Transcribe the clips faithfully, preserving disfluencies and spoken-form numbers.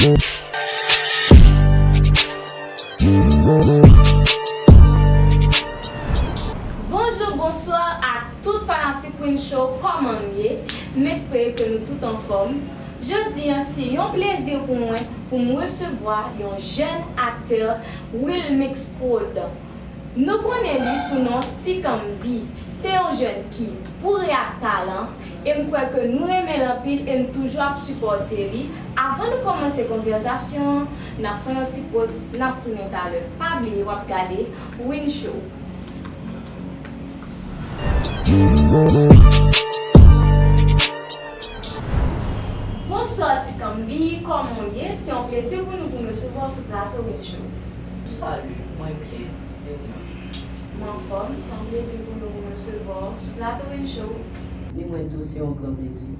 Bonjou, bonswa ak tout fanatik Win Show, kòman nou ye? M espere ke nou tout anfòm. Jodi a, se yon plezi pou mwen pou m resevwa yon jèn aktè Wilmix Prod. Nou konnen li sou non Ti Kanmbi. Se yon jèn ki boure ak talan, e m kwè ke nou renmen l anpil e n toujou ap sipòte li. Avan nou kòmanse konvèsasyon an, n ap pran yon ti poz, n ap tounen talè. Pa bliye w ap gade Win Show. Bonswa Ti Kanmbi, kòman w ye? Se yon plezi pou nou pou n resevwa w sou plato Win Show. Salut, mwen byen, e ou menm? M anfòm, se yon plezi pou nou pou n resevwa w sou plato Win Show. Ni mwen tou, se yon gran plezi.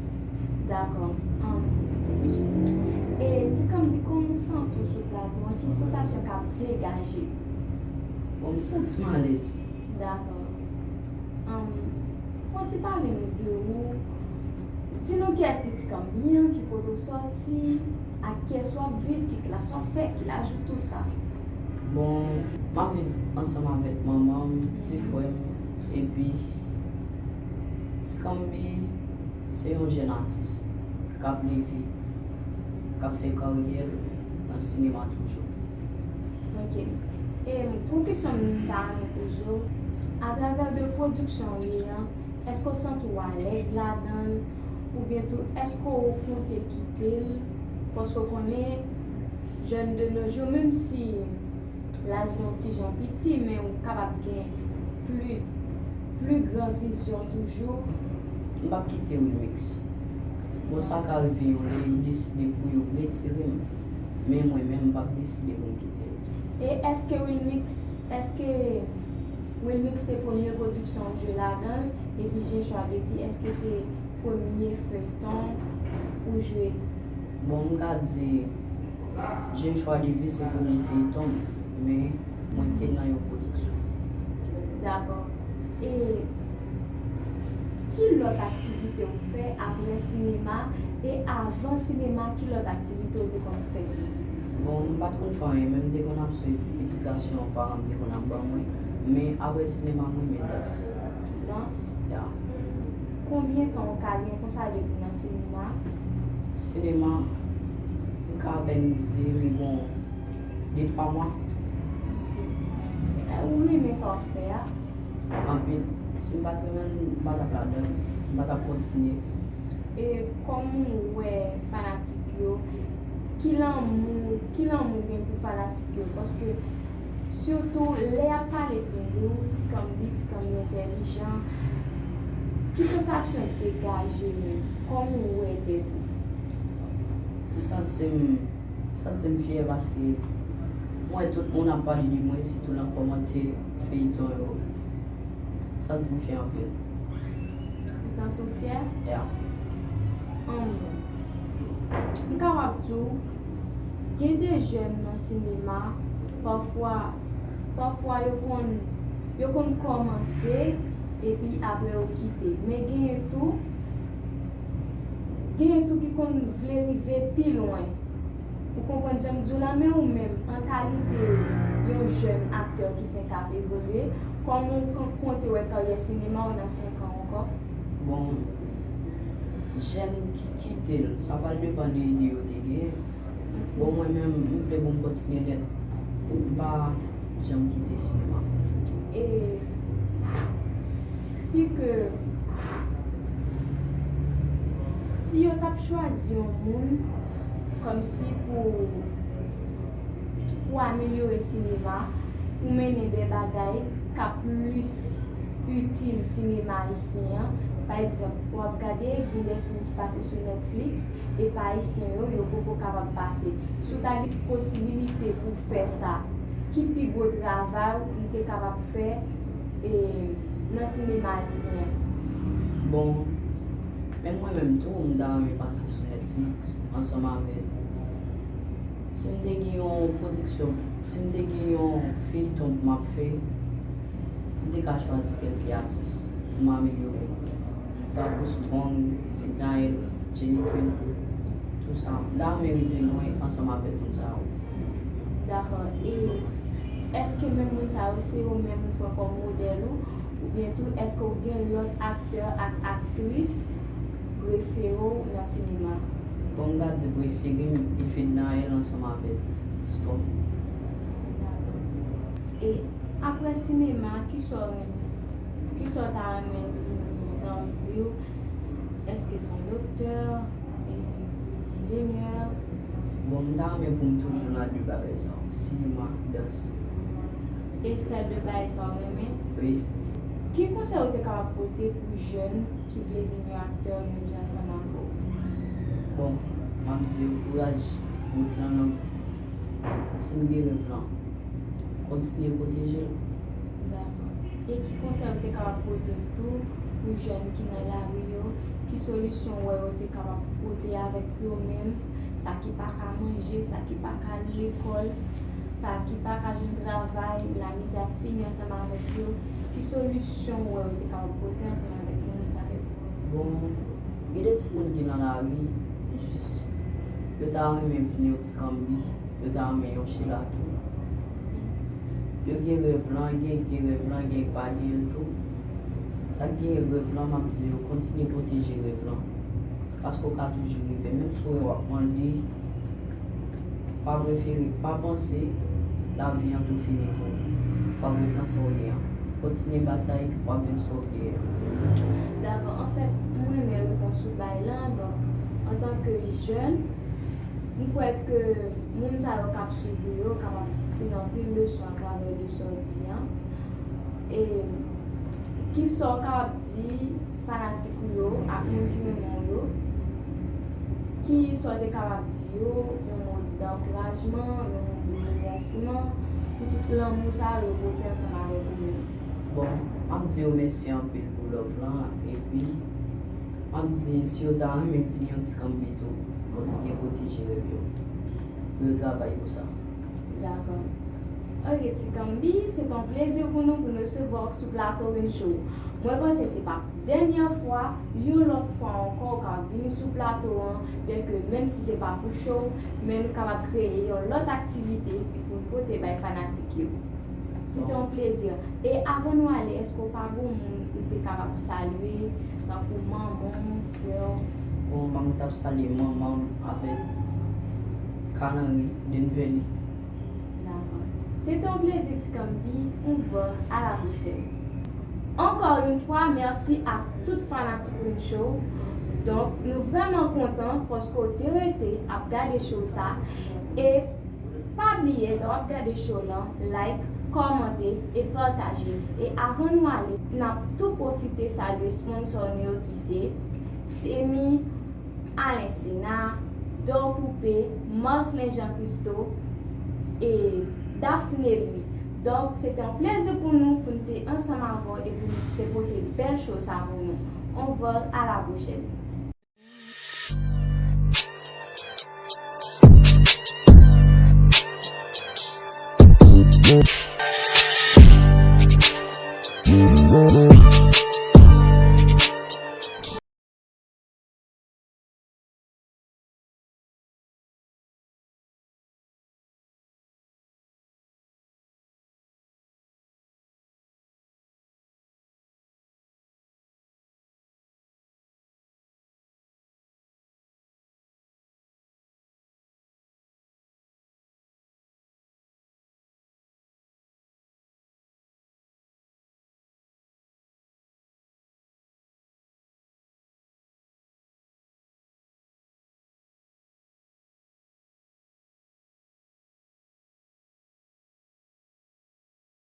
Dakò. Ann. E Ti Kanmbi, kòman w santi w sou plato an? Ki sansasyon k ap degaje? Bon, m santi m alèz. Dakò. Ann, fè w ti pale nou de ou. Di nou kiyès ki Ti Kanmbi an, ki kote w sòti, ak kiyès w ap viv, ki klas w ap fè, ki laj ou, tou sa. Bon, m ap viv ansanm avèk manman m, ti frè m, epi Ti Kanmbi se yon jèn atis k ap leve, k ap fè karyè l nan sinema toujou. Ok. E pou kesyon m ta renmen poze w, atravè de pwodiksyon w ye an, èske w santi w alèz ladan l, oubyen tou èske w konte kite l? Paske w konnen, jèn de nos jours, menm si laj li yon ti jan piti, men ou kapab gen plis, pli gran vizyon toujou. M p ap kite Wilmix. Bon, sa ka rive yon lè yo deside pou yo retire m, men mwen menm, m p ap deside pou m kite l. E èske Wilmix, èske Wilmix se premye pwodiksyon ou jwe ladan l, epi J'ai choix de vie, èske se premye feyton ou jwe? Bon, m ka di J'ai choix de vie se premye feyton m, men mwen te nan yon pwodiksyon. Dakò. E ki lòt aktivite ou fè apre sinema? E avan sinema, ki lòt aktivite ou te konn fè? Bon, m pa t konn fè anyen, men m te konn ap swiv edikasyon paran m te konn ap ban mwen. Men apre sinema, m renmen dans. Dans? Ya. Konbyen tan ou ka gen konsa depi w nan sinema? Sinema, m ka apèn di m gon de twa mwa. Ou renmen sa w ap fè a? Anpil. Si m pa t renmen l, m pa t ap ladan l, m pa t ap kontinye. E kòman w wè fanatik yo? Ki lanmou, ki lanmou w gen pou fanatik yo? Paske sitou lè y ap pale byen de ou, Ti Kanmbi, Ti Kanmbi entèlijan, ki sansasyon w degaje menm? Kòman w wè tèt ou? M santi m, m santi m fyè paske m wè tout moun ap pale de mwen, sitou nan kòmantè feyton yo. M santi m fyè anpil. Ou santi w fyè? Ya. Ann, m kapab di w, gen de jèn nan sinema, pafwa, pafwa yo konn, yo konn kòmanse, epi apre yo kite. Men genyen tou, genyen tou ki konn vle rive pi lwen. Ou konprann jan m di w la, men ou menm, an kalite yon jèn aktè ki fenk ap evolye, kòman w kon-, konte wè karyè sinema w nan senk an ankò? Bon, jèn ki kite l, sa pral depann de ide yo te genyen. Bon, mwen menm, m vle pou m kontinye nèt. M pa janm kite sinema. E si ke, si yo t ap chwazi yon moun kòmsi pou, pou amelyore sinema, pou mennen de bagay k ap plis itil sinema ayisyen an, pa egzanp, w ap gade, gen de fim ki pase sou Netflix, e pa ayisyen yo, yo poko kapab pase. Si w ta gen posibilite pou w fè sa, ki pi gwo travay ou te kapab fè, e, nan sinema ayisyen an? Bon, menm mwen menm tou, m ta renmen pase sou Netflix ansanm avèk, si m te gen yon pwodiksyon, si m te gen yon feyton pou m ap fè, m te ka chwazi kèlke atis pou m amelyore. Tankou Strong, Fednaelle, Jenny Queen. Pou sa, m ta renmen rive lwen ansanm avèk moun sa yo. Dakò. E èske menm moun sa yo se yo menm ou pran kòm modèl ou? Oubyen tou, èske w gen lòt aktè ak aktris prefere w nan sinema? Bon, m ka di prefere m e Fednaelle ansanm avèk Storm. E apre sinema, kisa w renmen? Kisa w ta renmen vini nan vi w? Èske se yon doktè, e, enjenyè? Bon, m ta renmen pou m toujou nan de bagay sa yo, sinema, dans. E sèl de bagay sa w renmen? Wi. Ki konsèy ou te kapab pote pou jèn ki vle vin yon aktè menm jan ansanm avè w? Bon, m ap di yo kouraj, wout lan long. Si n gen rèv lan, kontinye pwoteje l. Dakò. E ki konsèy ou te kapab pote tou pou jèn ki nan lari yo? Ki solisyon w wè yo te kapab pote avèk yo menm? Sa ki pa ka manje, sa ki pa ka al lekòl, sa ki pa ka jwenn travay, lamizè ap fini ansanm avèk yo. Ki solisyon w wè yo te kapab pote ansanm avèk moun sa yo? Bon, gen de timoun ki nan lari, jis yo ta renmen vin yon ti kanbi, yo ta renmen yon chila tou. Yo gen rèv lan, gen ki gen rèv lan, gen ki pa gen l tou. Sa k gen rèv lan, m ap di yo kontinye pwoteje rèv lan. Paske w ka toujou rive, menm si w wè w ap mande, pa prefere, pa panse lavi an tou fini pou ou. W ap ret nan sa w ye an. Kontinye batay, w ap vin sa w vle a. Dakò. Anfèt, m renmen repons ou bay la. Donk, antanke jèn, m kwè ke moun sa yo k ap swiv ou yo kapab tire anpil leson atravè de sa w di an. E kisa w kapab di fanatik ou yo ak moun ki renmen w yo? Kisa w te kapab di yo, yon mo dankourajman, yon mo de remèsiman pou tout lanmou sa yo pote ansanm avèk ou menm? Bon, m ap di yo mèsi anpil pou love lan, epi m ap di si yo ta renmen vin yon ti kanbi tou, kontinye pwoteje rèv yo, pou yo travay pou sa. Dakò. Ok, Ti Kanbi, se yon plezi pou nou pou n resevwa w sou plato Win Show. Mwen panse se pa pou dènyè fwa, yon lòt fwa ankò w ka vini sou plato an, byenke menm si se pa pou show, men nou kapab kreye yon lòt aktivite pou n pote bay fanatik yo. Se te yon plezi. E avan nou ale, èske w pa gen moun ou te kapab salye, tankou manman w, frè w? Bon, m t ap salye manman m avèk Kalanri, Denveni. Dakò. Se te yon plezi, Ti Kanbi. Au revoir, à la prochaine. Encore une fois, mèsi ak tout fanatik Win Show. Donk, nou vrèman kontan paske w te rete ap gade show sa. E pa bliye, lè w ap gade show lan, like, kòmante e pataje. E avan nou ale, n ap tou pwofite salye sponsò nou yo ki se Semi, Alain Sénat, Dor Poupée, Marcelin Jean Christo e Daphné Louis. Donk, se te yon plezi pou nou, pou n te ansanm avè w e pou n te pote bèl show sa pou nou. Au revoir, à la prochaine.